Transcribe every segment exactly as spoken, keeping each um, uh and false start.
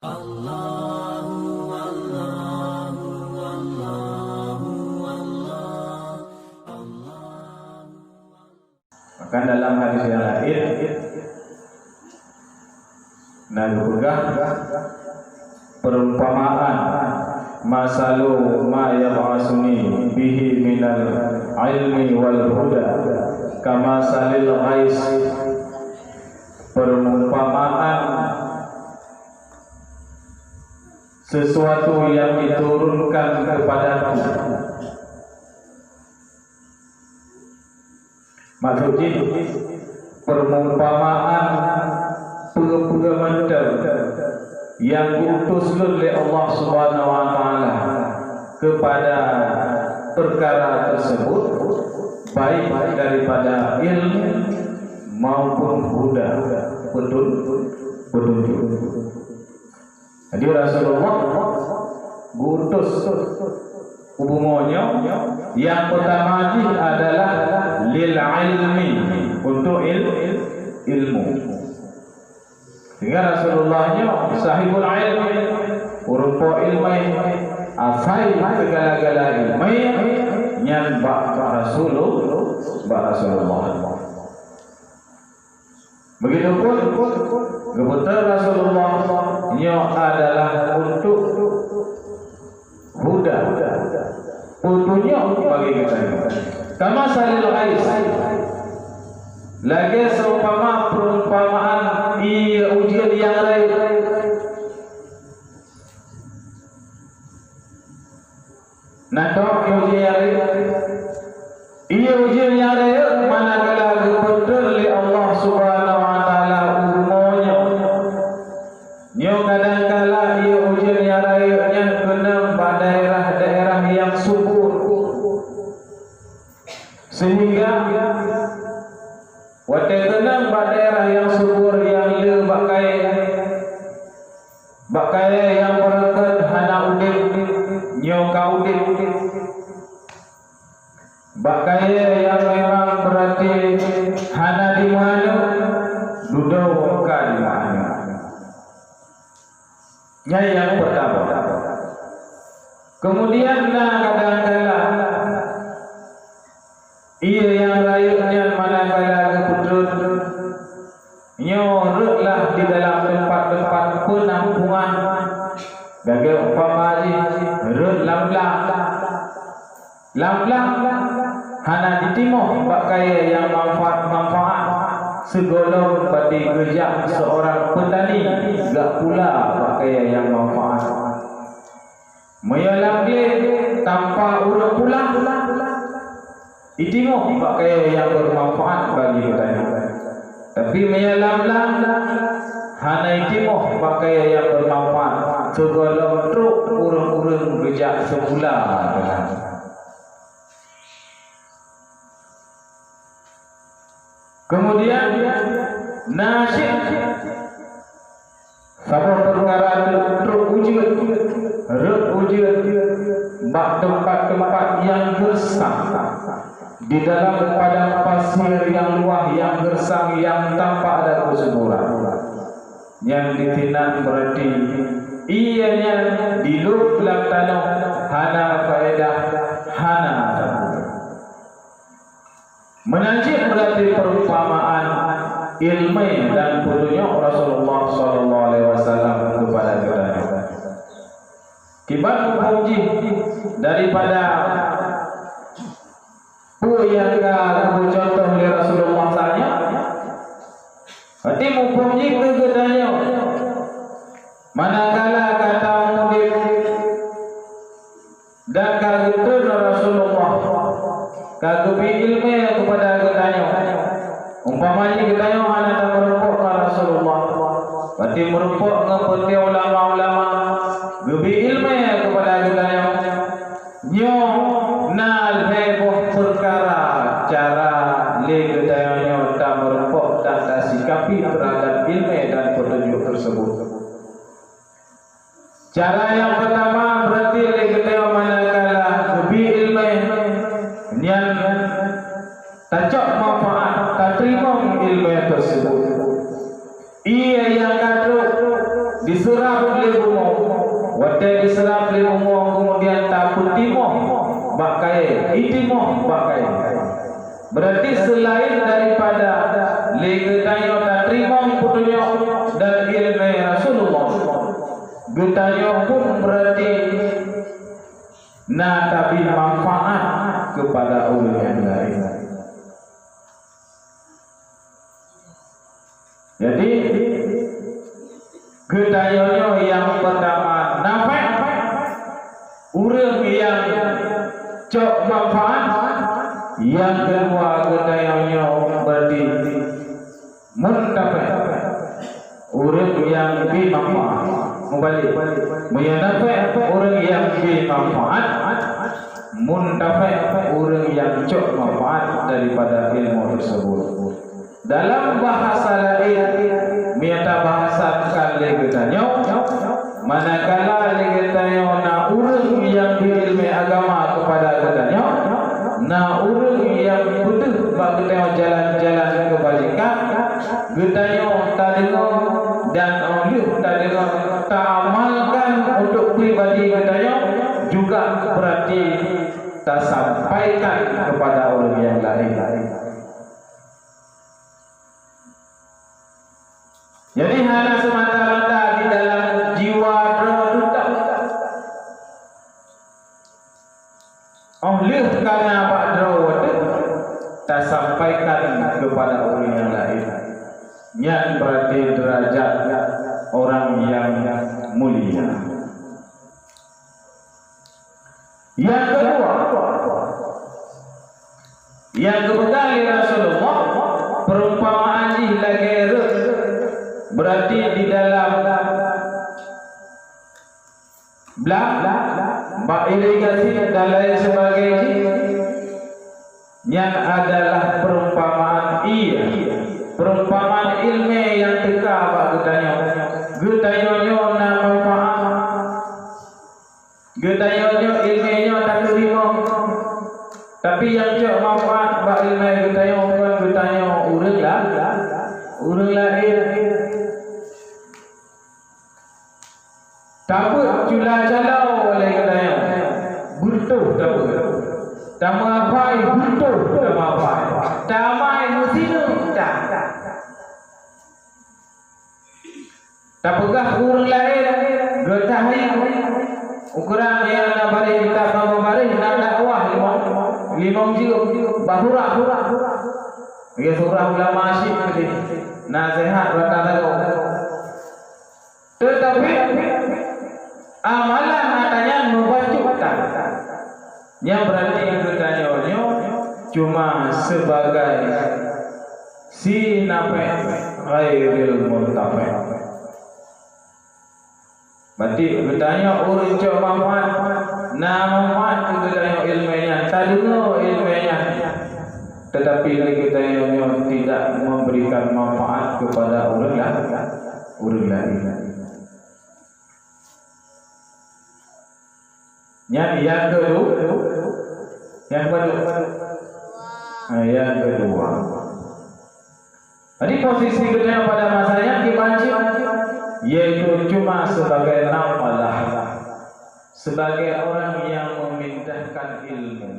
Allahu, Allahu, Allahu, Allah, Allah. Bahkan dalam hadis yang lain, na geupeugah perumpamaan, "Masalu ma yab'asuni bihi minal ilmi wal huda, kamasalil ghais." Perumpamaan sesuatu yang diturunkan kepadaku. Maksud jih, perumpamaan peue-peue mantong nyang geuutus lôn lé Allah Subhanahu wa Taala kepada perkara tersebut, baik daripada ilmu maupun huda, petun-, petunjuk. Jadi Rasulullah geuutus u bumoe nyoe, nyang peutama jih adalah lil ilmi, untuk il-, ilmu. Sehingga Rasulullah nyoe sahibul ilmi, ureuëng po iéleumé, asai segala-gala iéleumé nyan bak Rasulullah, bak Rasulullah. Begitupun geupeutron Rasulullah nyoe adalah untuk huda, peutunyok bagi geutanyoe. Kamasalil ghais, lagée seumpama perumpamaan ié ujeuen nyang rayeuk. Na toh ié ujeuen nyang rayeuk? Ié ujeuen nyang rayeuk manakala geupeutron lé Allah Subhanahu wa Taala u bumoe nyoe. Nyoe kadangkala ié ujeuen nyang rayeuk nyan keunong bak daerah-daerah nyang subur. Sehingga watée keunong bak daerah nyang subur nyang le bak kayée, bak kayée nyang beureukat hana udeb, nyoe ka udeb. Bak kayée nyang memang beurati hana dimeuaneuk, dudoe ka dimeuaneuk. Nyan nyang peurtama. Keumudian na kadangkala ié nyang rayeuk nyan manakala geupeutron, nyoe rhot lah di dalam teumpat-teumpat peunampungan, lagée umpama jih rhot lam blang. Lam blang hana jitimoh bak kayée nyang manfaat-manfaat, sigohlom bati geujak seurang peutani gak pula bak kayée nyang manfaat. Meunyoe lam glé tanpa ureuëng pula, jitimoh bak kayée nyang beumanfaat bagi geutanyoe. Tapi meunyoe lam blang hana jitimoh bak kayée nyang beumanfaat, sigohlom trok ureuëng-ureuëng geujak seupula. Keumudian na cit saboh peukara trok ujeuen, rhot ujeuen bak teumpat-teumpat nyang geusang, di dalam padang pasir nyang luwah nyang geusang nyang tampak ada keusuburan. Nyang disinan beurati ié nyan dilôb lam tanoh hana faedah, hana sapeue. Meunan cit beurati perumpamaan iéleumé dan peutunyok Rasulullah sallallahu alaihi wasallam keupada geutanyoe. Kiban muphom jih daripada peue nyang ka geubri cuntoh lé Rasulullah sahnyoe? Hati muphom jih keu geutanyoe, manakala gata udeb dan ka geutron Rasulullah, ka geubri iéleumé keupada geutanyoe. Umpama jih geutanyoe hana tameurumpok ngon Rasulullah, berarti meurumpok ngon peunté ulama-ulama, geubri iéleumé keupada geutanyoe. Nyoe na lhée boh peukara cara lé geutanyoe nyoe tameurumpok dan tasikapi teuhadab iéleumé dan peutunjok teuseubot. Cara nyang peutama, beurati lé geutanyoe manakala geubri iéleumé nyan tacok manfaat, tateurimong iéleumé teuseubot. Ié nyang ka trok diseurah Seurap lé bumoe, watée diseurap lé bumoe, keumudian tapeutimoh bak kayée, itimoh bak kayée. Berarti selain daripada lé geutanyoe tateurimong peutunyok dan iéleumé Rasulullah, geutanyoe pun berarti na tabri manfaat keupada ureuëng nyang laén. Jadi, geutanyoe nyoe nyang peutama naféh, ureuëng nyang cok manfaat, nyang keudua geutanyoe nyoe berarti muntaféh, ureuëng nyang bi manfaat. Meubalek, meunyoe naféh, ureuëng nyang bi manfaat, muntaféh, ureuëng nyang cok manfaat daripada ilmu tersebut. Dalam bahasa laén, meunyoe tabahasakan lé geutanyoe, manakala lé geutanyoe na ureuëng nyang bi iéleumé agama keupada geutanyoe, na ureuëng nyang peudeuh bak geutanyoe jalan-jalan keubajikan, geutanyoe tadeungoe dan óh lheueh tadeungoe taamalkan untuk pribadi geutanyoe, juga berarti tasampaikan keupada ureuëng nyang laén. Jadi, hana seumata-mata di dalam jiwa droe teutab. Óh lheueh ka na bak droe teutab, tasampaikan keupada ureuëng nyang laén. Nyan berarti deurajat ureuëng nyang mulia. Nyang keudua, nyang geupeugah lé Rasulullah, peurumpamaan jih lagée rot, berarti di dalam blang, bak irigasi dan lain sebagainya, nyan adalah peurumpamaan ie, peurumpamaan iéleumé nyang teuka bak geutanyoe. Geutanyoe nyoe na manfaat. Geutanyoe nyoe iéleumé nyoe tateurimong, tapi nyang cok manfaat bak iéleumé geutanyoe kon geutanyoe ureuëng la-, ureuëng laén. Tabeuet cula calo lé geutanyoe, beureutoh tabeuet. Tameuapai, beureutoh tameuapai. Tamai meusineuk tan. Tapeugah ureuëng laén, geutanyoe ukeurang nyang na baréh kitab, na baréh na dakwah limong, limong jeuem, bahura-hura. Lagée surah ulama syik tadi, naseuhat rata lagoe. Teutapi, amalan nyata nyan meubacut tan. Nyan berarti geutanyoe nyoe cuma sebagai si naféh ghairil muntaféh. Berarti geutanyoe ureuëng cok manfaat, na manfaat keu geutanyoe iéleumé nyan, tadeungoe iéleumé nyan, teutapi lé geutanyoe nyoe tidak memberikan manfaat kepada ureuëng la-, ureuëng laén. Nyan nyang kedua, nyang kedua. Nah, nyang kedua. Jadi posisi geutanyoe pada masa nyan kiban cit, yaitu cuma sebagai naqalah, sebagai orang yang memindahkan ilmu.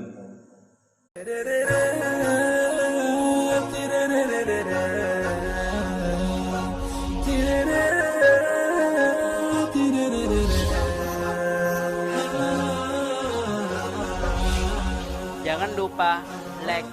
Jangan lupa like,